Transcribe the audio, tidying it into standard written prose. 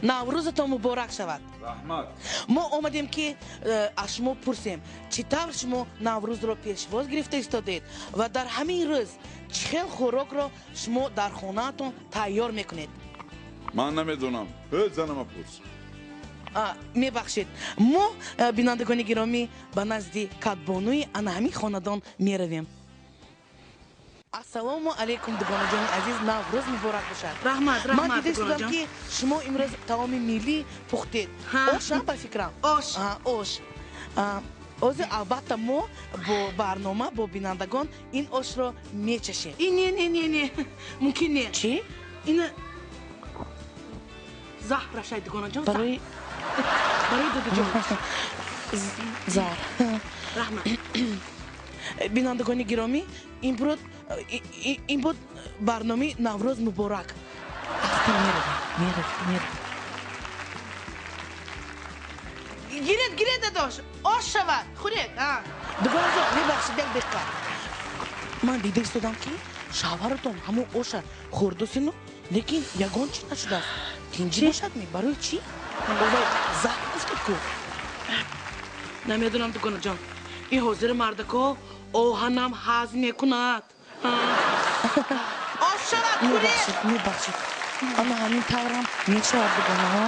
Наврӯзатон муборак шавад. Раҳмат. Мо омадем, ки аз шумо пурсем, чӣ тавр шумо Наврӯзро пешвоз гирифта истодед ва дар ҳамин рӯз чӣ хел хӯрокро шумо дар хонаатон тайёр мекунед. Ман намедонам, ҳеҷ занама пурс. Мебахшед, мо, бинандагони гиромӣ, ба назди кадбонуи ана ҳамин хонадон меравем. Ассалому алайкум, дугонаҷони азиз, Наврӯз муборак бошад. Раҳмат. Ман раҳмат. Дида истодам, ки шумо имрӯз таоми миллӣ пухтед. Ош, ба фикрам. Ош. Ош. Ҳозир, албатта, мо бо барнома, бо бинандагон ин ошро мечашем. И не, не, не, не, мумкин не. Чӣ? Ина заҳрашай, дугонаҷон. Барои Барои дудаҷон. Зар. Раҳмат. Бинандагони гиромӣ, ин буд барномаи Наврӯз муборак. Аста меравем, меравем, меравем. Гиред, гиред, дадош, ош шавад, хӯред. Дугонаҷон, мебахшед, як дақиқа. Ман дида истодам, ки шавҳаратон ҳамон оша хӯрдосину, лекин ягон чӣ нашудааст. Тинҷӣ бошадми? Барои чӣ? Овай заҳр гуфтед ку. Намедонам, дугонаҷон, ин ҳозири мардако оҳанам ҳазм мекунад. Ош шавад, хӯред. Мебахшед, мебахшед, ана ҳамин таврам мешавад, дугонаҳо.